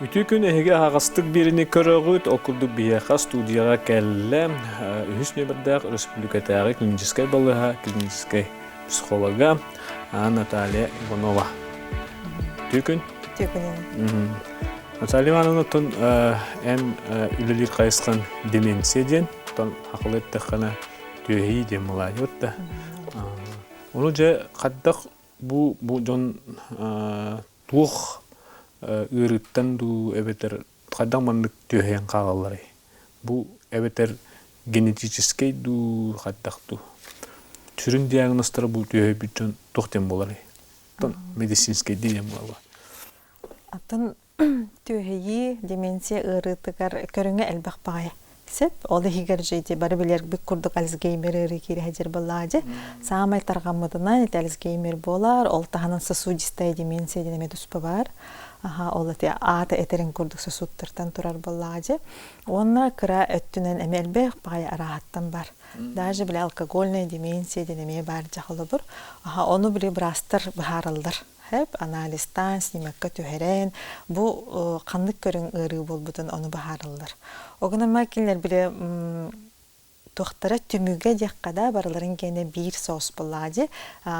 Үтүө күн эһиги аһаҕастык биэриини көрөҕүт. Ол курдук биһиэхэ студияҕа кэллэ үһүс нүөмэрдээх өрөспүүбүлүкэтээҕи клиническэй балыыһа клиническэй психолога Наталья Иванова. Үтүө күн. Үтүө күн. Наталья Ивановна, оттон эн үлэлиир хайысхан деменция диэн, оттон хахылы эттэххинэ түөһии диэн мылаайбыт да. Ону дьэ хайдах бу бу дьон туох ыарыыттан дуу эбэтэр хайдах маннык түөһэйэн хаалалларый? Бу эбэтэр генетическэй дуу хайдах дуу? Сүрүн диагнозтара бу түөһэйбит дьон туох диэн буоларый? Оттон медицинскэйдии диэн буолар. Атын Түөһэйии, деменция ыарыытыгар көрүҥэ элбэх баҕайы. Сөп. Ол иһигэр дьэ ити бары билэрбит курдук Альцгеймер ыарыы киирэ сылдьар буоллаҕа дьэ. Саамай тарҕаммытынан ити Альцгеймер буолар, ол таһынан сосудистая деменция диэн эмиэ туспа баар. Аха, ол ити аата этэрин курдук сосудтартан турар буоллаҕа дьэ. Уонна кыра өттүнэн эмиэ элбэх баҕайы арааһыттан бар. Даже били алкогольная деменция диэн эмиэ баар дьэ холобур. Аха, ону били быраастар быһаараллар. Хэп анализтаан, снимокка түһэрэн, бу ханнык көрүҥ ыарыы буолбутун ону быһаараллар. Огунама кинилэр били туохтара түмүгэ диэххэ да барыларын киэнэ биир соус буоллаҕа дии.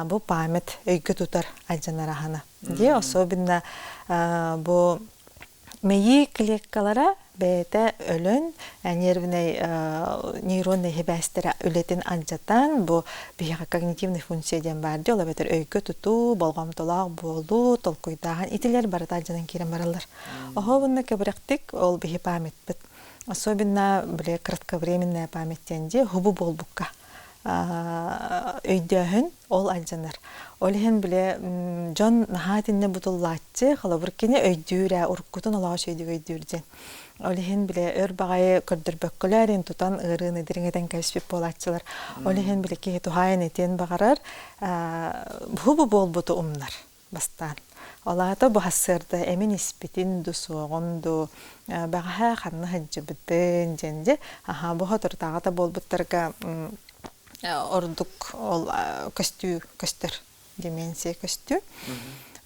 Бу память өйгө тутар алдьанараһана. Дии особенно бу Мэйии клеткалара бэйэтэ өлөн, нервнэй нейроннай сибээстэрэ үлэтин алдьатан, бу биһиэхэ когнитивный функция диэн баар дии, ол эбэтэр өйгө тутуу, болҕомтолоох буолуу, толкуйдааһын итилэр барыта алдьанан киирэн бараллар. Оһо уонна кэбирэхтик ол биһи памятпыт. Особенно били кратковременная память диэн дии, хубу буолбукка өйдөөһүн ол алдьанар. Ол иһин бile дьон наһаа итиннэ бутуллааччы, холобур кини өйдүүр ээ, уруккутун олоҕо үчүгэйдик өйдүүр диэн. Ол иһин бile өр баҕайы көрдөрбөккөлөр ин тутан ыарыыны дириҥэтэн кэбиспит буолааччылар. Ол иһин бile киһи туһаайан этиэн баҕарар, бу буолбуту умнар бастаан. Ол аата бу сарсыарда эмин испитин ду суоҕун ду бэҕэһээ ханна сылдьыбытын диэн дьэ аһаа бу соторутааҕыта буолбуттарга ордук ол көстүү көстөр деменция көстүү.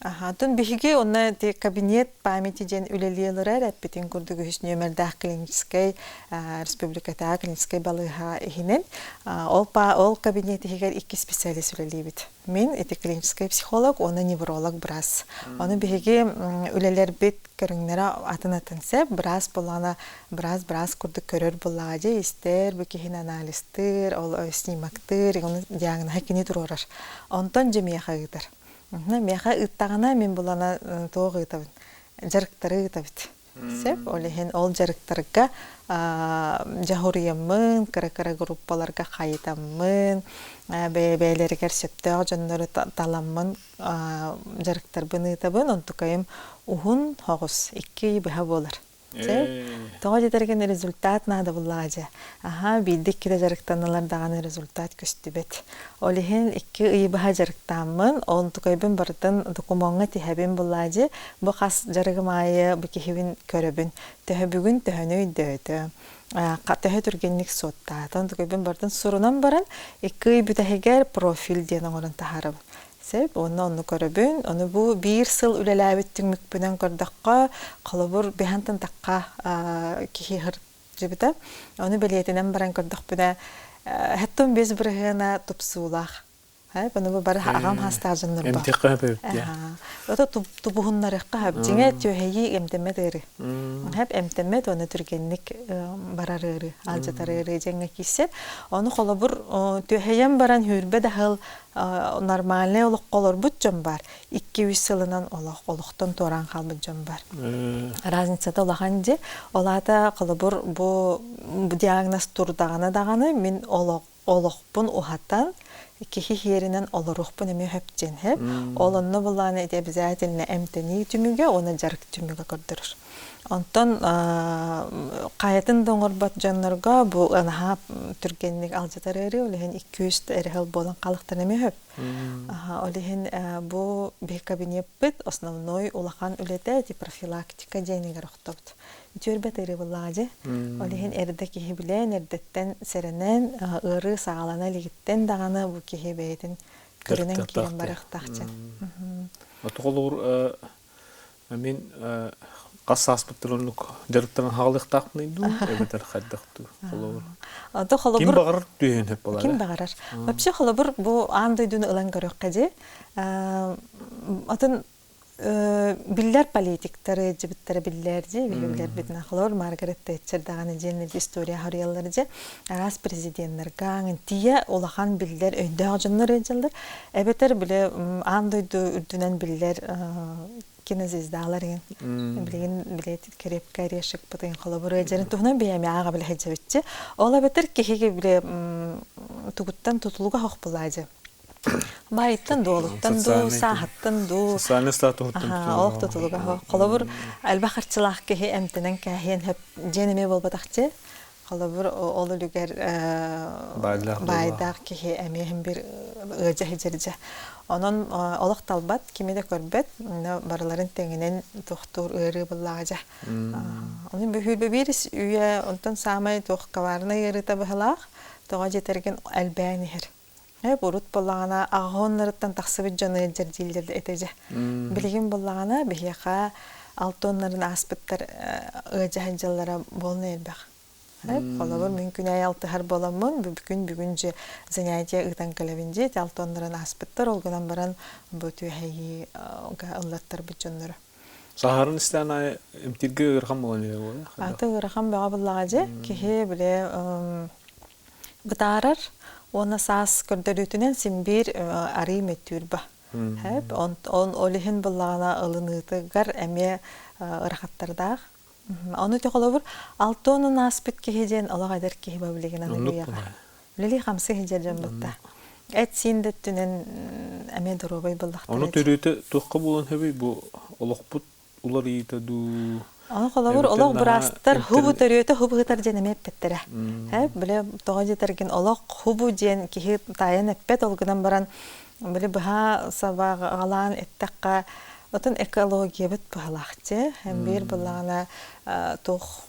Атын биһиги онно ити кабинет памяти диэн үлэлии олорор эппитин курдук үһүс нүөмэрдээх клиническэй республикатааҕы клиническэй балыыһа иһинэн ол ол кабинет иһигэр икки специалист үлэлиибит. Мин ити клиническэй психолог уонна невролог быраас. Ону биһиги үлэлэрбит көрүҥнэрэ атын-атын сөп. Быраас буоллаҕына, быраас быраас курдук көрөр буоллаҕа дьэ истэр, бу киһини анализтыыр, ол снимоктыыр, ону диагноһа кини туруорар. Онтон дьэ миэхэ ыытар. Миэхэ ыыттаҕына мин булана туох ыытабын? Дьарыктары ыытабыт. Сөп. Ол иһин ол дьарыктарга дьаһуруйаммын, кыра-кыра группаларга хайытаммын, бэйэ-бэйэлэригэр сөптөөх дьоннору таламмын дьарыктарбын ыытабын. Онтукайым уһун соҕус, 2 ый быһа буолар. Тоҕо диэтэргин результат наада буллаҕа дьэ. Аһаа, биирдэ иккитэ дьарыктаналар даҕаны результат көстүбэт. Ол иһин 2 ый быһа дьарыктааммын, онтукайбын барытын докумуоҥҥа тиһэбин буллаа дьэ. Бу хас дьарыгым аайы бу киһибин көрөбүн. Төһө бүгүн төһөнү өйдөөтө, төһө түргэнник суоттаата. Онтукайбын барытын сурунан баран, 2 ый бүтэһигэр профиль диэн оҥорон таһаарабын. Сөп, уонна онну көрөбүн. Ону бу биир сыл үлэлээбит түмүкпүнэн көрдөххө, холобур, быһантан тахха киһи сылдьыбыта. Ону бэлиэтинэн баран көрдөхпүнэ, хэттон 5 бырыһыана тупсуулаах. Ону бу бары аҕам хаастаах дьоннорбо. Эмтиэххэ сөп Ото тубуһуннарыахха сөп. Дьиҥэ түөһэйии эмтэммэт ыарыы. Хэп эмтэммэт уонна түргэнник барар ыарыы, алдьатар ыарыы дьэҥҥэ киирсэр. Ону холобур түөһэйэн баран хүүрбэ да сыл нормальнай олоххо олорбут дьон баар. 2-3 сылынан олох олохтон туораан хаалбыт дьон бар. Разницата улахан дьи. Ол аата холобур бу диагноз турдаҕына даҕаны мин олох олохпун уһатан киһи иһиэринэн олоруохпун эмиэ сөп диэн сөп. Ол онно булааны ити обязательно эмтэнии түмүгэ уонна дьарык түмүгэ көрдөрөр. Онтон хайатын да оҥорбот дьоннорго бу наһаа түргэнник алдьатар ыарыы, ол иһин 200 эрэ буолан халыктан эмиэ сөп. Ол иһин бу биһи кабинеппыт основной улахан үлэтэ ити профилактика диэнигэр охтобут. Үтүөрбэт ыарыы буоллаҕа дьэ. Ол иһин эрдэ киһи билэн, эрдэттэн сэрэнэн, ыарыы саҕалана илигиттэн даҕаны бу киһи бэйэтин көрүнэн киирэн барыахтаах дьэн. Отоҕолуур мин Хас сааспыттан оннук дьарыктанан хаалыахтаахпыный дуу, эбэтэр хайдах дуу, холобур. Ото Ким холобур баҕарар түһүөн сөп ким буолар. баҕарар. Вообще холобур бу аан дойдуну ылан көрүөххэ дии. Атын биллэр политиктары дьибиттэрэ биллэр дии, билбилэрбитинэн холобур Маргарет Тэтчер даҕаны диэн история хоруйаллар дии. Араас президеннэргэ тиийэ улахан биллэр өйдөөх дьоннор ыалдьаллар. Эбэтэр бile аан дойду үрдүнэн биллэр кинозвездалар иһин билигин билет крепкий орешек бытын холобур ыалдьарын туһунан бэйэми ааҕа билэ сылдьабытчы. Ол эбэтэр киһиги биле тугуттан тутулуга хох булаадьы. Байыттан дуолуттан дуу, сааһыттан дуу. Социальный статуһуттан Олох тутулуга хоох. Холобур элбэх харчылаах киһи эмтэнэн кээһиэн хөп дьиэн эмиэ буолбатахчы. Холобур ол үлүгэр баайдаах киһи эмиэ иһин бир ыадьа сыдьырдьа. Онон олох талбат, кими да көрбөт, барыларын тэҥинэн тохтуур ыарыы буллаҕа дьэ. Ону бүһүүрбэ биир үйэ онтон саамай туох коварнай ыарыыта быһалаах, тоҕо дьиэтэргин элбээн иһэр. Урут буоллаҕына аҕаһоннарыттан тахсыбыт дьон ыалдьар дииллэр этэ дьэ. Билигин буоллаҕына биһиэхэ алтоннарын ааспыттар ыалдьа сылдьаллара буолна элбэх. Холобур, мин күн аайы алтыһар буоламмын, бүгүн бүгүн дьэ занятие ыытан кэлэбин дии, алтоннарын ааспыттар, ол гынан баран бу түөһэйии ыллаттарбыт дьонноро. Саһарын истээн аайы эмтииргэ ыарахан буолан иһэр буолла. Аты ыарахан бөҕө буллаҕа дьэ, киһи бile бытаарар уонна саас көрдөрүүтүнэн син биир арыы мөттүүр ба. Он, он ол иһин буллаҕына ылыныытыгар эмиэ ырахаттардаах. Ону те холобур алтонун ааспыт киһи диэн олох эдэр киһи ба билигин аны үйэҕэ. Үлэлии хамсыы сылдьар дьон бутта. Эт-сиин да өттүнэн эмиэ доруобай буллахтара. Ону төрүөтэ туохха буолан сөбүй бу олохпут уларыйыыта дуу? Аны холобур олох быраастар хубу төрүөтэ хубу ыытар диэн эмиэ эппэттэрэ. Э, бile тоҕо диэтэргин олох хубу диэн киһи таайан эппэт ол гынан баран били быһа сабаҕалаан эттэххэ отон экологиябыт быһалаахчы биир былаҕана туох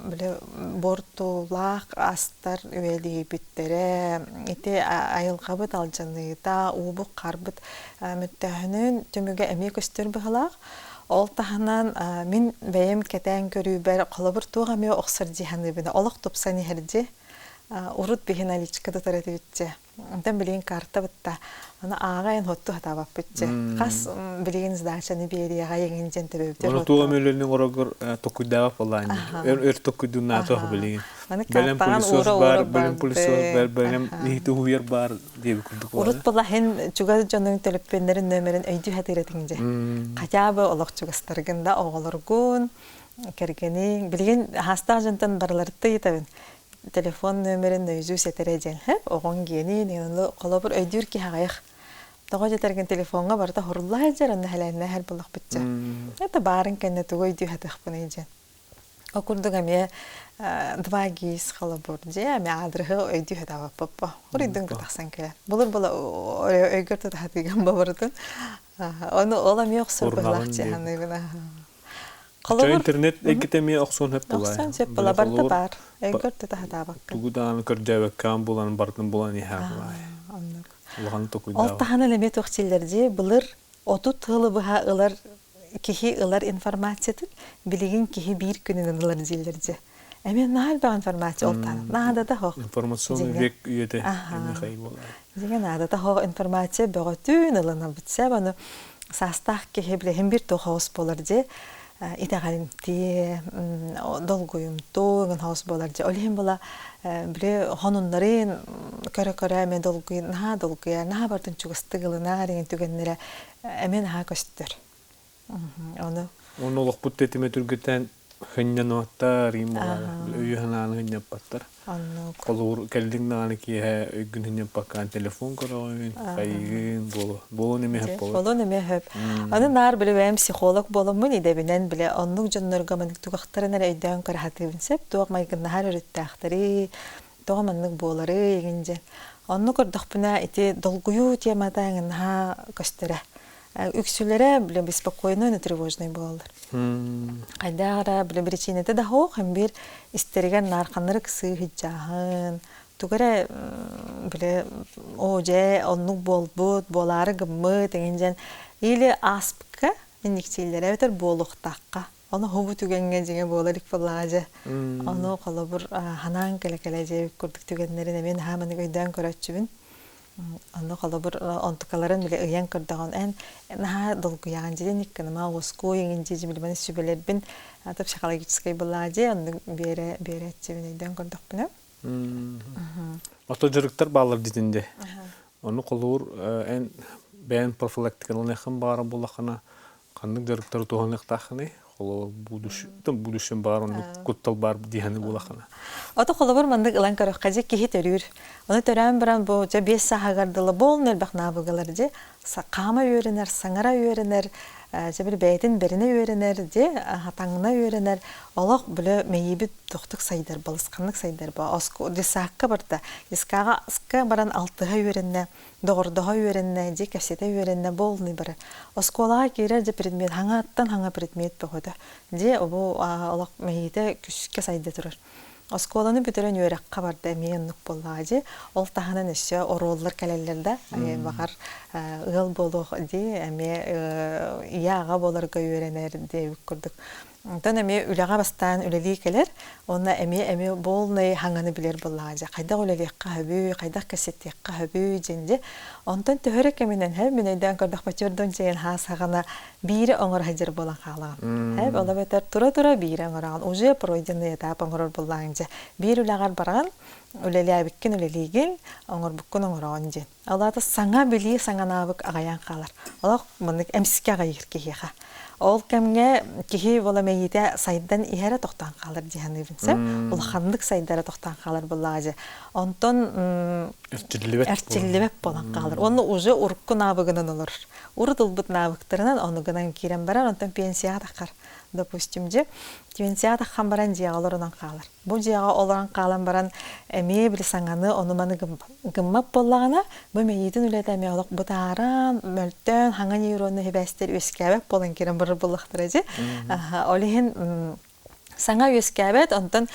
били буортулаах астар үөлүйбүттэрэ ити айылҕабыт алдьаныыта уубут харбыт мүттөөһүнүн түмүгэ эмиэ көстөр быһалаах ол таһынан мин бэйэм кэтээн көрүүбэр холобур туох эмиэ охсор дии саныыбын олох тупсан иһэр дии урут биһи наличка тутар этибитчэ Онтон билигин карта бытта. Аны ааҕайын хотту хатаабаппытчы. Хас билигин сдачаны биэриэҕэ еңин дьэн төбөбүтэр Оны туох өмөлөрүнүн орогор токуйдаабап болаан. Өр өр токуйдуннаатох билигин. Аны Бэлэм картаҕан пылесос уура бар, уура бэлэм пылесос бар, барды. бэлэм иһити уһуйар бар диэби курдук Урут буолар. балаһын чугас дьонуҥ төлөппүөннэрин нөмерин өйдүү хатыыр этиҥ дьэ. Хотя бы олох чугастаргын да оҕолоргун, кэргэниҥ, билигин хаастаах дьонтон барыларытта ыйытабын. Телефон нөмерин наизусть этэрэ диэн хэп оҕоҥ гиэнин ону холобур өйдүүр киһи аҕыйах. Тоҕо дьэтэргин телефоҥҥа барыта хорулла сылдьар онно хэлээннэһэр буоллахпытча. Это баарын кэннэ тугу өйдүү сатыахпыный диэн. Ол курдук эмиэ два гиз холобур дьиэ эмиэ аадырыһы өйдүү сатаабаппыппа. Хоруйдун тахсан кэлэр. Булur була өйгөр тутаһатыган бабарытын. Ону ол эмиэ охсор быһылаах Урнаҕын дьиэ диэн. саныыбын. Чо Холобур интернет эйгэтэ эмиэ охсуон сөп буолаа. охсон сөп Били була барыта холобур баар. Өйгөр тута сатаабаккын. тугу даҕаны көрдөөбөккө булан барытын булан иһээ буолаа. Оннук. Улахан Ол токуйдаабат. таһынан эмиэ туох дииллэр дии, былыр 30 сылы быһа ылар киһи ылар информациятын билигин киһи биир күнүнэн ылар дииллэр дии. Эмиэ наһаа элбэх информация ол таһынан. Наадата суох. Информационный Дьиҥэ. век үйэтэ Аха. эмиэ хай буолар. Дьиҥэ наадата суох информация бөҕөтүүн ылынабыт сөп. Аны саастаах киһи билэһин биир туох оҕус буолар дии итэҕэлимтиэ, долгуйумтуо гын оҕус буолар дии. Ол иһин була били хонуннарын көрө-көрө эмэ долгуй наһаа долгуйар, наһаа бардын чугастык ылынаар деген түгэннэрэ эмиэ наһаа көстөр. Ону Уонна олохпут тэтимэ түргэтэн хынньаныаттар, иин буолаары өйү-санааны хынньаппаттар. Оннук. Холобур, кэллиҥ даҕаны киэһэ өйгүн хынньаппаккаан телефон көрөҕүн, хайыгын, буолу буолуон эмиэ сөп буолар. Буолуон эмиэ сөп. Аны наар били бэйэм психолог буоламмын идэбинэн биле оннук дьоннорго маннык тугахтарын эрэ өйдөөн көрө сатыыбын сөп. Туох майгыннаһар өрүттээхтэрий, тоҕо маннык буоларый игин диэн. Онну көрдөхпүнэ ити долгуйуу темата наһаа көстөрө. Үксүлэрэ бile беспокойно но тревожный буолаллар. Хайдаах эрэ бile причинэтэ да суох, бир истэригэр наарханнары сыыһыдьааһын, тугу эрэ бile оо дьэ оннук буолбут, буолаары гыммыт эҥин диэн или ааспыкка инникчииллэрэ эбэтэр буолуохтаахха. Ону хубу түгэҥҥэ дьиҥэ буола илик буоллаҕа дьэ. Ону холобур ханаан кэлэ-кэлэ дьиэбит курдук түгэннэрин эмиэ наһаа маннык өйдөөн көрөөччүбүн. Онно холобур онтукаларын били ыйан көрдөҕүн эн наһаа долгуйаҕын дьиэ никкыныма уоскуй иҥин дьиэ билбэн сүбэлэрбин ата психологическай былаа дьиэ оннук биэрэ биэрээччибин өйдөөн көрдөхпүнэ. Ото дьарыктар бааллар дитинде. Ону холуур эн бэйэн профилактикаланыаххын баара буоллаххына ханнык дьарыктары туһаныахтааххыный? Холобур, будущем баар оннук куттал баар диэхини буолаххына. Ото холобур маннык ылан көрөххө дьэ киһи төрүүр. Ону төрөөн баран бу дьэ 5 сааһыгар дылы буолун элбэх наабыгалар дьэ хаама үөрэнэр, саҥара үөрэнэр, дьэ били бэйэтин бэринэ үөрэнэр, дьэ таҥна үөрэнэр. Олох били мэйиибит тохтук сайдар, балысханнык сайдар ба. Оску десакка барда. Дискаҕа баран алтыһа үөрэннэ. Доҕордоһо үөрэннэ, дьиэ кэпсэтэ үөрэннэ, буолнуй бары. Оскуолаҕа киирэр дьэ предмет хаҥаттан хаҥа предмет бөҕөтө. Дьиэ обу олох мэйиитэ күскэ сайда турар. Оскуоланы бүтэрэн үөрэххэ барда эмиэ оннук буоллаҕа дии. Ол таһынан өссө оруоллар кэлэллэр да, баҕар ыал буолуох дии, эмиэ ийэ аҕа буоларга үөрэнэр диэбит курдук. Онтон эмиэ үлэҕэ бастаан үлэлии кэлэр уонна эмиэ эмиэ буолнай хаҥаны билэр буоллаҕа дьэ хайдах үлэлиэххэ сөбүй, хайдах кэпсэтиэххэ сөбүй диэн дьэ. Онтон төһө эрэ кэминэн һэ мин өйдөөн көрдөхпө чөрдөн чэйин хаас саҕана биири оҥоро сылдьар буолан хаалаҕын. Һэ ол эбэтэр тура-тура биири оҥороҕун уже пройденный этап оҥорор буоллаҕыҥ дьэ. Биир үлэҕэр бараҕын, үлэлээбиккин үлэлиигин, оҥорбуккун оҥороҕун диэн. Ол аата саҥа билии саҥанаабык аҕайан хаалар. Олох маннык эмискэ аҕайыыр киһиэхэ. Ол кэмҥэ киһи буола мэйиитэ сайдан иһэрэ тохтоон хаалар дии саныыбын сөп. Улаханнык сайдара тохтоон хаалар буоллаҕа дьэ. Онтон эрчиллибэт эрчиллибэт буолан хаалар. Уонна уже урукку наабыгынан олорор. Урут ылбыт наабыктарынан ону гынан киирэн барар, онтон пенсияҕа таххар. Допустим, дьэ, пенсияҕа таххан баран дьиэҕэ олорунан хаалар. Бу дьиэҕэ олорон хаалан баран эмиэ били саҥаны ону-маны гыммат буоллаҕына, бу мэйиитин үлэтэ эмиэ олох бытааран, мөлтөөн, хаҥа нейроннай сибээстэр үөскээбэт буолан киирэн барар буоллахтара дьи. Ол иһин саҥа үөскээбэт, онтон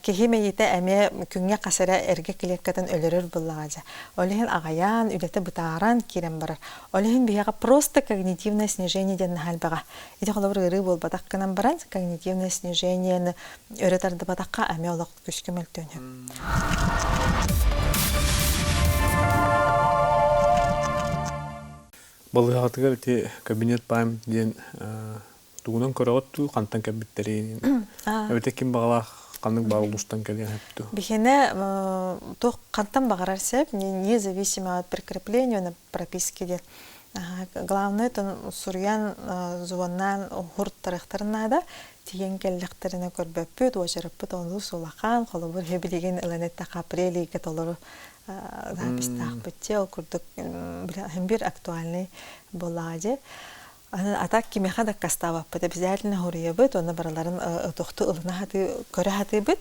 киһи мэйиитэ эмиэ күҥҥэ хас эрэ эргэ клеткатын өлөрөр буоллаҕа дьэ. Ол иһин аҕайаан, үлэтэ бытааран киирэн барар. Ол иһин биһиэхэ просто когнитивное снижение диэн наһаа элбэҕэ. Ити холобур ыарыы буолбатах гынан баран, когнитивное снижениены өрө тардыбатахха эмиэ олох күскэ мөлтүөн сөп. Балыыһаҕытыгар ити кабинет память диэн тугунан көрөҕүт дуу, хантан кэлбиттэрин эбэтэр ким баҕалаах ханнык баар улуустан кэлиэн сөп дуу? Биһиэнэ туох хантан баҕарар сөп, независимо от прикрепления на прописке диэн. Главное, суруйан, звоннаан уһуртарыахтарын наада. Тиийэн кэллэхтэринэ көрбөппүт, уочараппыт олус улахан, холобур, билигин ылан эттэххэ апрель ыйга толору записьтаахпыт дьэ, ол курдук бир актуальный буоллаҕа дьэ. А так кимиэхэ да аккастаабаппыт, обязательно хоруйабыт, уонна барыларын тохту ылына сатыы, көрө сатыыбыт.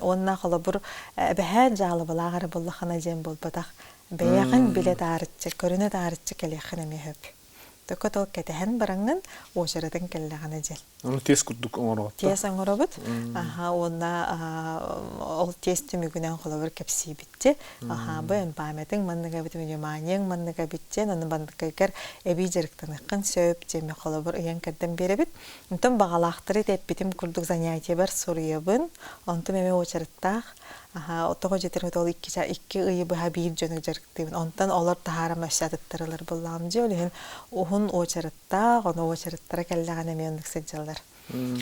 Уонна холобур, эбэһээт дьаалыбалаах эрэ буоллаххына диэн буолбатах. Бэйэҕин билэ таарыччы, көрүнэ таарыччы кэлиэххин эмиэ сөп. Төкө тыл кэтэһэн бараҥҥын, уочаратын кэллэҕинэ дьэл. Ону тиэс курдук оҥороҕут Тиэс оҥоробут. Аха, уонна ол тиэс түмүгүнэн холобур кэпсиибитти. Аха, бу эн памятыҥ маннык эбит, вниманиеҥ маннык эбит диэн, аны манныккайгар эбии дьарыктаныаххын сөп диэн холобур ыйан кэрдэн биэрэбит. Онтон баҕалаахтары эппитим курдук занятиебар суруйабын. Онтум эмиэ уочараттаах. Аха, тоҕо дьиэтэр ол 2 ыйы быһа биир дьону дьарыктыыбын. Онтон олор таһаарам өссө атыттарылар буоллаҕым дии. Ол иһин уһун уочараттаах, ону уочараттара кэллэҕинэ эмиэ оннук сылдьаллар.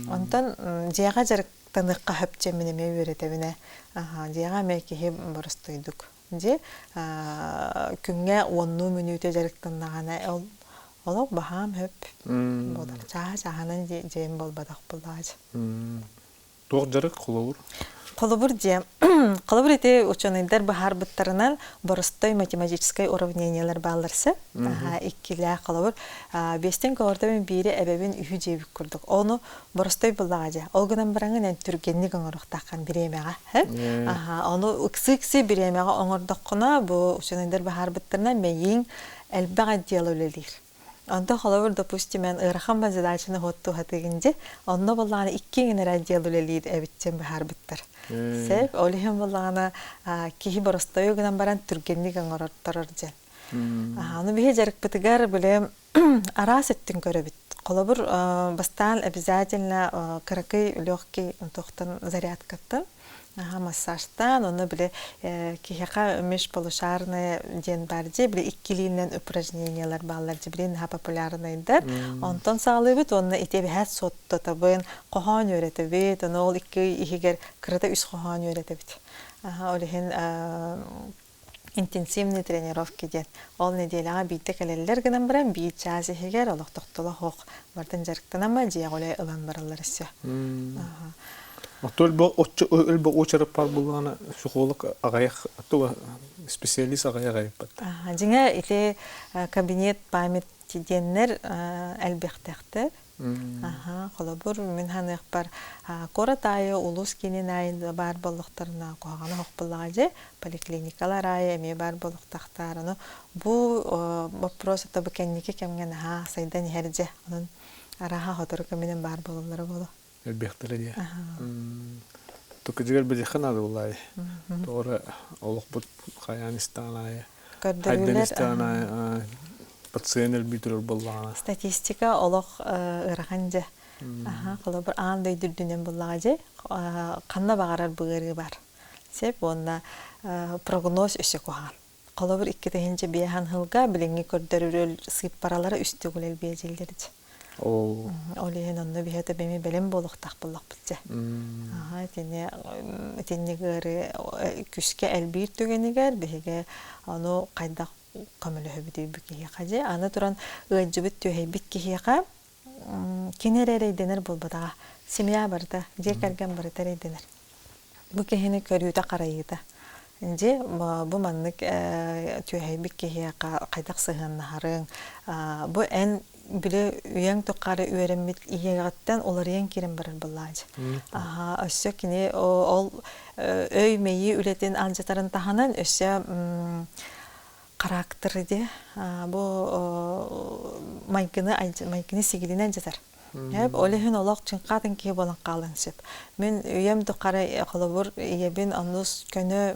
Онтон дьиэҕэ дьарыктаныахха сөп диэммин эмиэ үөрэтэбин ээ. Аха, дьиэҕэ эмиэ киһи боростуойдук. Дьиэ күҥҥэ уоннуу мүнүүтэ дьарыктаннаҕына ол олох баһаам сөп буолар. Чааһа чааһынан дьиэм буолбатах буоллаҕа дьэ. Туох дьарык холобур? Холобур диэ. Холобур ити учуонайдар быһаарбыттарынан боростой математическай уравнениелар бааллар сөп. Иккилээх холобур биэстэн көҕөрдөбүн биири эбэбин үһү диэбит курдук. Ону боростой буллаҕа дьэ. Ол гынан бараҥын эн түргэнник оҥоруохтааххын бириэмэҕэ. Ону ыксы-ыксы бириэмэҕэ оҥордоххуна бу учуонайдар быһаарбыттарынан мэйииҥ элбэх отдела үлэлиир. Онто холобур, допустим, эн ыарахан задачаны хуоттуһатыгын дьэ, онно буоллаҕына икки генерал отдел үлэлиир эбитчэн быһаарбыттар. Сөп, ол иһин буоллаҕына киһи боростойу гынан баран түргэнник оҥорорторор дьэн. Аны биһи дьарыкпытыгар били араас өттүн көрөбүт. Холобур, бастаан обязательно кыракый легкий туохтан зарядкаттан массажтаан, онно били киһиэхэ межполушарное диэн баар дии, били иккилиинэн упражнениялар бааллар дии, били наһаа популярнайдар. Онтон саҕалыыбыт уонна ити эбэһээт суоттатабын, хоһоон үөрэтэбит, ону ол икки иһигэр кырата үс хоһоон үөрэтэбит. Ол иһин интенсивные тренировки диэн. Ол нэдиэлэҕэ биирдэ кэлэллэр гынан баран, биир чаас иһигэр олох тохтоло суох бартын дьарыктанама дьиэҕэ үлэ ылан бараллар өссө. Оттон өлбө уочарат баар буоллаҕына психолог аҕыйах специалист аҕыйах айыппат. Дьиҥэ ити кабинет память диэннэр элбэхтэхтэр. Аха, холобур, мин ханыахпар куорат аайы улуус киинин аайы баар буоллахтарына куһаҕана суох буоллаҕа дьэ, поликлиникалар аайы эмиэ баар буолуохтаахтар. Ону бу боппуруос ото бу кэнники кэмҥэ наһаа сайдан иһэр дьэ. Онон арааһа сотору кэминэн баар буолаллара буолуо. Элбэхтэрэ диye. Тукудьугар билиэххэ наада буоллаай. Тоҕо олохпут хайаан истэҕин аайы хайдан Көрдөрүүлэр истэҕин аайы пациент элбии турар буоллаҕына. Статистика олох ыарахан дьэ. Аха, холобур, аан дойду үрдүнэн буоллаҕа дьэ, ханна баҕарар бу ыарыы бар. Сөп уонна прогноз өссө куһаҕан. Холобур, 2005 сылга билиҥҥи көрдөрөр сыыппаралара үс төгүл элбиэдьиллэр дьэ. Ол Ол иһин онно биһи тэбэми бэлэм буолуохтаах буоллахпыт дьэ. Аха, итини итинник ыарыы күскэ элбиир түгэнигэр биһиги ону хайдах көмөлөһөбүтүй бу киһиэхэ дьэ. Аны туран ыалдьыбыт түөһэйбит киһиэхэ кини эрэ эрэйдэнэр буолбатаҕа. Семья барыта, дьиэ кэргэн барыта эрэйдэнэр. Бу киһини көрүүтэ-харайыыта. Дьэ, бу маннык түөһэйбит киһиэхэ хайдах сыһыаннаһарыҥ, бу эн били үйэҥ тухары үөрэммит ийэҕиттэн уларыйан киирэн барар буоллаҕа дии. Аһа, өссө кини ол өй-мэйии үлэтин алдьатарын таһынан өссө характер дии бу майгыны майгыны сигилини алдьатар. Ол иһин олох чыҥхаатын киһи буолан хаалан сөп. Мин үйэм тухары холобур ийэбин онус көнө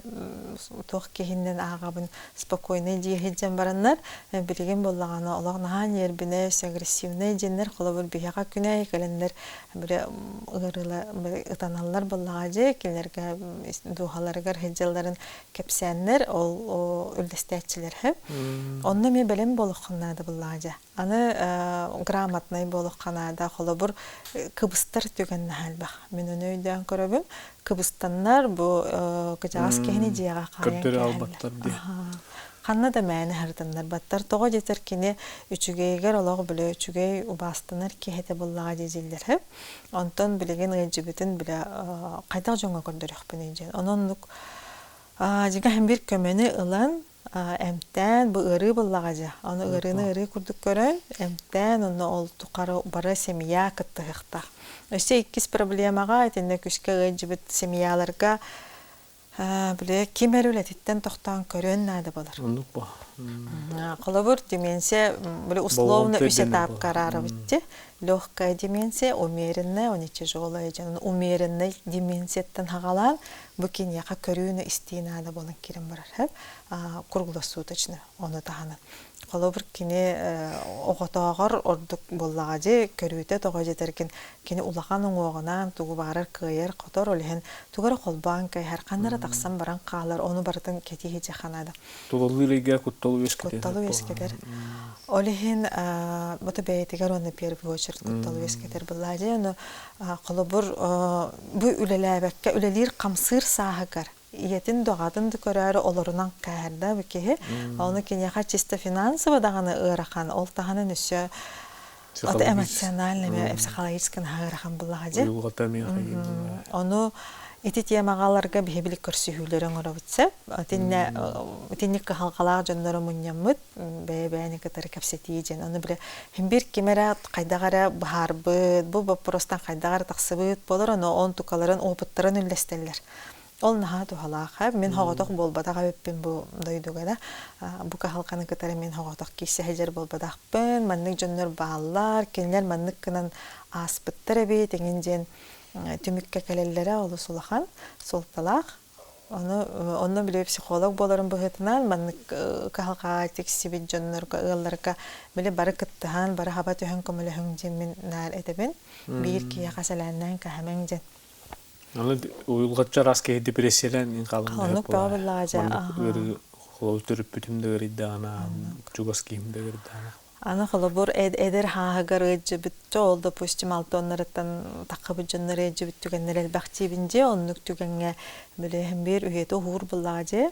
туох киһиннэн ааҕабын спокойный дии сылдьан бараннар билигин буоллаҕына олох наһаа ньиэрбинэй, агрессивный диэннэр холобур биһиэхэ күнэ кэлэннэр били ыарыыла ытаналлар буоллаҕа дии кинилэргэ дууһаларыгар сылдьалларын кэпсээннэр ол үллэстээччилэр Онно эмиэ бэлэм буолуоххун наада буоллаҕа дьэ. Аны грамотнай буолуохха наада. Холобур, кыбыстар түгэн наһаа элбэх. Мин ону өйдөөн көрөбүн. Кыбыстаннар бу кыдьаҕас киһини дьиэҕэ хаайан Көрдөрө кээһэллэр. албаттар дии. Ханна да мээнэ сырытыннарбаттар. Тоҕо диэтэр кини үчүгэйигэр олох бile үчүгэй убаастанар киһи этэ буоллаҕа диэдьиллэр. Онтон билигин ыалдьыбытын бile хайдах дьоҥҥо көрдөрүөхпүнүй диэн. Онон оннук дьиҥэ бир көмөнү ылан эмтээн, бу ыарыы буоллаҕа дьэ. Ону ыарыыны ыарыы курдук көрөн, эмтээн, онно ол тухары бары семья кыттыһыахтаах. Өссө иккис проблемаҕа итиннэ күскэ ыалдьыбыт семьяларга били ким эрэ үлэтиттэн тохтоон көрүөн наада буолар. Оннук бу. Холобур, деменция били условно Болҕомто үс ирдэнэр этапка буолар. араарабыт дии. Легкая деменция, умеренная, уонна тяжелая дьон. Умеренный деменцияттан хагалаан бу киниэхэ көрүүнү истии наада буолан киирэн барар. Круглосуточно ону таһынан. Холобур, кини оҕотооҕор ордук буоллаҕа дии, көрүүтэ тоҕо дьэтэргин кини улахан уҥуоҕунаан тугу баҕарар кыайар-хотор, ол иһин тугу эрэ холбоон кээһэр, ханна эрэ тахсан баран хаалар, ону барытын кэтии ханаада. Тулалыыр эйгэ кутталы үөскэтэр. Кутталы үөскэтэр. Ол иһин бу бэйэтигэр уонна первый очередь кутталы үөскэтэр буоллаа дии. Ону холобур, бу үлэлээбэккэ үлэлиир хамсыыр сааһыгар ийэтин дуҕатын да көрөөрү олорунан кээһэр да бу киһи. Ону киниэхэ чисто финансово даҕаны ыарахан, ол таһынан өссө ото эмоционально, психологически наһаа ыарахан буллаҕа дии. Уйулҕата эмиэ хайыы буоллаҕа. Ону ити темаҕаларга биһи көрсүһүүлэри оҥоробут сөп. Итиннэ итинник кыһалҕалаах дьоннору мунньаммыт бэйэ-бэйэни кытары кэпсэтии диэн. Ону бile бир ким эрэ хайдах эрэ быһаарбыт, бу боппуруостан хайдах эрэ тахсыбыт буолар, ону онтукаларын опыттарын үллэстэллэр. Ол наһаа туһалаах. Мин соҕотох буолбатах эбиппин бу дойдуга да. Бу кыһалҕаны кытары мин соҕотох киирсэ сылдьар буолбатахпын. Маннык дьоннор бааллар, кинилэр маннык гынан ааспыттар эбит эҥин диэн түмүккэ кэлэллэрэ олус улахан суолталаах. Ону онно били психолог буоларым быһыытынан маннык кыһалҕаҕа тиксибит дьоннорго, ыалларга били бары кыттыһан, бары хаба түһэн көмөлөһүҥ диэммин наар этэбин. Биир киһиэхэ сэлээннээн кэһэмэҥ диэн. Аны уйулҕаччы араас киһи депрессиялээн хаалан Оннук бөҕө буоллаҕа дьэ. Маннык ыарыы холобур төрөппүтүм да ыарыйдаҕына, чугас киһим да ыарыйдаҕына. Аны холобур эдэр хааһыгар ыалдьыбыт ол допустим алтоннарыттан таххыбыт дьоннор ыалдьыбыт түгэннэр элбэх диибин дьиэ оннук түгэҥҥэ билиһин биир үйэтэ уһуур буллаҕа дьиэ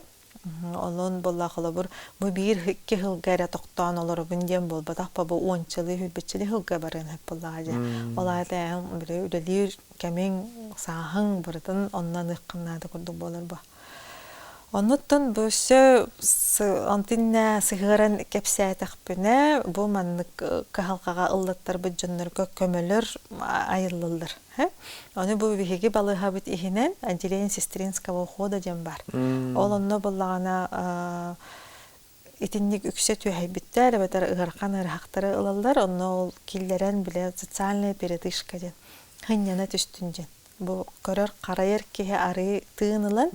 онон буолла холобур бу биир икки сылга эрэ тохтоон олоробун диэн буолбатах бу уончалыы сүүрбэччэлии сылга барыан сөп буоллаҕа дьиэ ол аата эн били үлэлиир кэмиҥ сааһыҥ барытын онно аныаххын наада курдук буолар бу Оннуттан бу өссө антиннэ сыһыаран кэпсээтэхпинэ, бу маннык кыһалҕаҕа ыллаттарбыт дьоннорго көмөлөр айыллаллар. Ону бу биһиги балыыһабыт иһинэн отделение сестринского ухода диэн баар. Ол онно буоллаҕына итинник үксэ түөһэйбиттэр эбэтэр ыарахан ыарахаттары ылаллар, онно ол киллэрэн бile социальная передышка диэн сынньана түстүн диэн. Бу көрөр харайар киһи арыы тыын ылан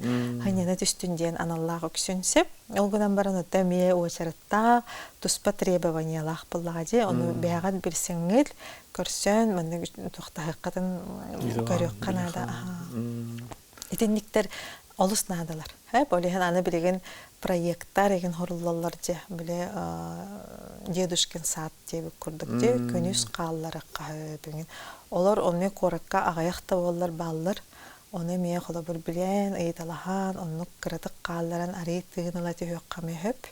сынньана түстүн диэн аналлаах үксүн сөп. Ол гынан баран оттон эмиэ уочараттаах, туспа требованиялаах буоллаҕа дии. Ону бэйэҕит билсиҥҥит, көрсөн маннык туохтаһыаххытын көрүөххэ наада. Итинниктэр олус наадалар. Ол иһин аны билигин проекттар игин хоруллаллар дьэ били дедушкин сад диэбит курдук дьэ күнүс хааллара хаһыытыҥын олор онно куоракка аҕыйах да буоллар бааллар ону эмиэ холобур билэн ыйыталаһан оннук кыратык хаалларан арыый тыын ыла түһүөххэ эмиэ сөп.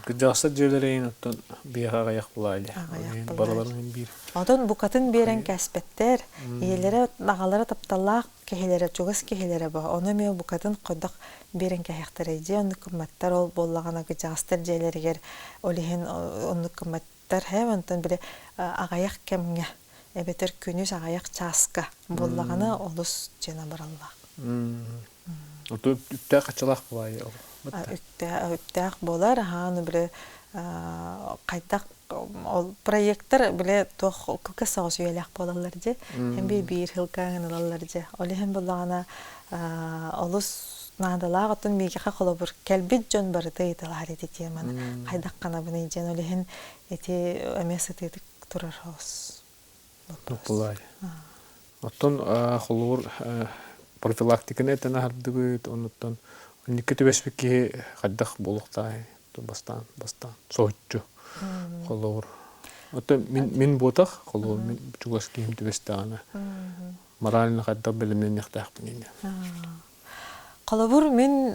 Кырдьаҕастар дьиэлэрин оттон биэхэ аҕыйах булаайа. Аҕыйах Барыларын биир. Онтон букатын биэрэн кээспэттэр. Ийэлэрэ, аҕалара тапталлаах киһилэрэ, чугас киһилэрэ бо. Ону эмиэ букатын ходох биэрэн кэһиэхтэрэй дьиэ оннук гымматтар ол буоллаҕына кырдьаҕастар дьиэлэригэр ол иһин оннук гымматтар һэ онтон били аҕыйах кэмҥэ эбэтэр күнүс аҕыйах чааска буоллаҕына олус дьиэн абыраллаах. Оту үптээх хаччалаах буолаайы ол. Үптээх буолар, аһааны били хайдах ол проектор били туох кылгас соҕус үйэлээх буолаллар дьэ. Һэн биир биир хылгаан ылаллар дьэ. Ол иһин буллаҕына олус наадалаах оттон миэхэ холобур кэлбит дьон барыта ыйыталаһар ити теманы хайдах ханабыный диэн ол иһин ити эмиэ сытыытык турар соҕус Буолаай. Оттон холобур профилактиканы этэн аһардыбыт, оннуттан инникки түбэспит киһи хайдах буолуохтааҕый? Бастаан, бастаан, соһуччу холобур. Оттон мин, мин буотах, холобур, мин чугас киһим түбэстэҕинэ, морально хайдах бэлэмнэниэхтээхпин инньэ. Холобур, мин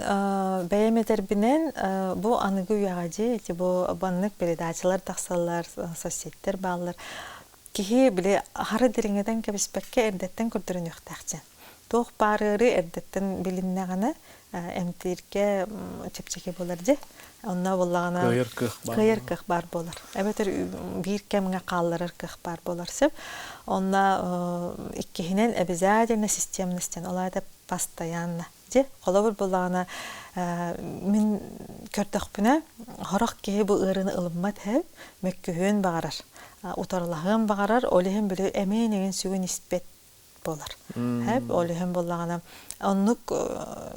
бэйэм этэрбинэн, бу аныгы үйэҕэ дьиэ, ити бу баннык передачалар тахсаллар, соцсеттэр бааллар. Киһи били аһары дириҥэтэн кэбиспэккэ эрдэттэн көрдөрүнүөхтээх диэн. Туох баар ыарыы эрдэттэн билиннэҕинэ, эмтииргэ чэпчэки буолар дьэ. Онно буоллаҕына Кыайар кыах баар кыайар буолар. кыах баар буолар. Эбэтэр биир кэмҥэ хаалларар кыах баар буолар сөп. Онно иккиһинэн обязательно системность диэн, ол аата постоянно. Дьэ, холобур буоллаҕына, мин көрдөхпүнэ, сорох киһи бу ыарыыны ылыммат һэ, мөккүһүөн баҕарар, утарылаһыан баҕарар, ол иһин били эмиэ эҥин сүгүн испэт буолар. Һэп, ол иһин буоллаҕына, оннук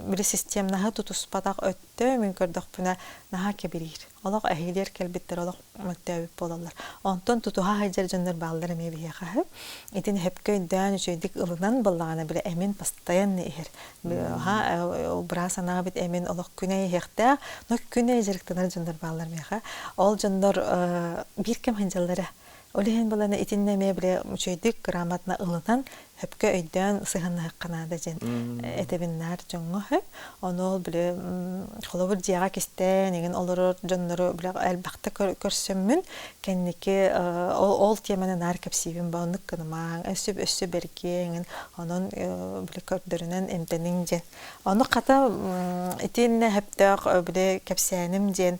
били системнаһы тутуспатах өттө мин көрдөхпүнэ наһаа кэбириир. Олох эһиилиэр кэлбиттэр олох мөлтөөбүт буолаллар. Онтон тутуһа сылдьар дьоннор бааллар эмиэ биһиэхэ һэп. Итини сөпкө өйдөөн үчүгэйдик ылынан буоллаҕына били эмин постоянно иһэр. Ха быраас анаабыт эмин олох күнэ иһиэхтээх, но күнэ дьарыктанар дьоннор бааллар миэхэ. Ол дьоннор биир кэм сылдьаллара. Ол иһин булана итиннэ эмиэ били үчүгэйдик грамотно ылынан сөпкө өйдөөн сыһыаннаһыахха наада диэн этэбин наар дьоҥҥо сөп. Ону ол били холобур дьиэҕэ кистээн игин олорор дьоннору били элбэхтэ көрсөммүн кэнники ол тиэмэни наар кэпсиибин ба оннук гынымаҥ өссө өссө бэргиэҥин онон били көрдөрүнэн эмтэниҥ диэн. Ону хата итиннэ сөптөөх били кэпсээним диэн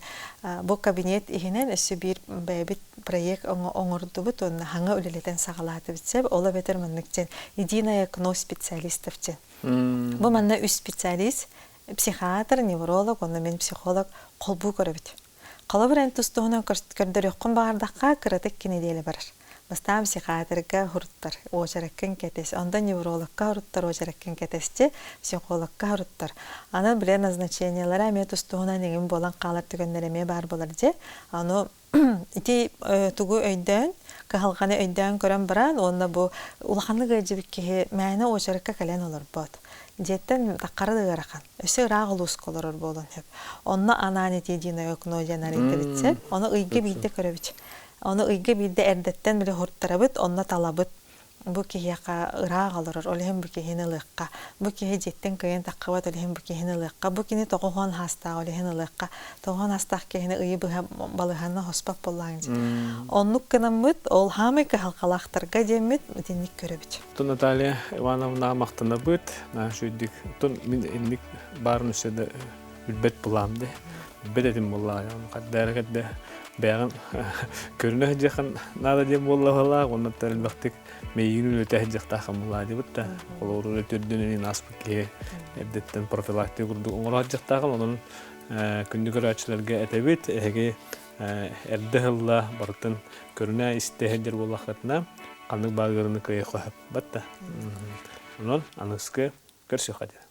бу кабинет иһинэн өссө биир бэйэбит проект оҥордубут уонна хаҥа үлэлэтэн саҕалаатыбыт сөп. Ол эбэтэр маннык диэн единое окно специалистов диэн. Бу манна үс специалист психиатр, невролог уонна мин психолог холбуу көрөбүт. Холобур эн тус туһунан көрдөрүөххүн баҕардахха кыратык кинэдиэлэ барар. Бастаан психиатрга хуруттар, уочараккын кэтэс. Онтон неврологка хуруттар, уочараккын кэтэсчи, психологка хуруттар. Аны билэ назначениелара эмиэ тустуһунан иҥин буолан хаалар түгэннэр эмиэ баар буолар дьэ. Аны ити тугу өйдөөн, кыһалҕаны өйдөөн көрөн баран уонна бу улаханнык ыалдьыбыт киһи мээнэ уочаракка кэлэн олорбот. Дьиэттэн таххара да ыарахан. Өссө ыраах улууска олорор буолуон сөп. Онно анаан ити единое окно диэн арыйдыбыт сөп. Ону ыйга биирдэ көрөбүт. Ону ыйга биирдэ эрдэттэн били уһуттарабыт, онно талабыт. Бу киһиэхэ ыраах олорор, ол иһин бу киһини ылыахха. Бу киһи дьиэттэн кыайан таххыбат, ол иһин бу киһини ылыахха. Бу кини тоҕуһуон хаастаах, ол иһин ылыахха. Тоҕуһуон хаастаах киһини ыйы быһа балыһаны хоспот буоллаҕыҥ дии. Оннук гынаммыт, ол хаамай кыһалҕалаахтарга диэммит итинник көрөбүт. Оттон Наталья Ивановна махтанабыт, наша үчүгдүк. Оттон мин инник баарын өссө да билбэт булаам де. Билбэт этим буоллаҕа. Хадда эрэ бэйэҕин көрүнэ сылдьыаххын наада диэн буолла уонна элбэхтик мэйиигин үлэтэ сылдьыахтааххын буоллаа диэбит да. Холобур үлэ төрдүн эҥин ааспыт киһи эрдэттэн профилактика курдук оҥоро сылдьыахтааххын. Онон күндү көрөөччүлэргэ этэбит, эһиги эрдэ ыһылла барытын көрүнэ истэ сылдьар буоллаххытына ханнык баар ыарыыны кыайа бат да. Онон аныгыскы көрсүөххэ диэн.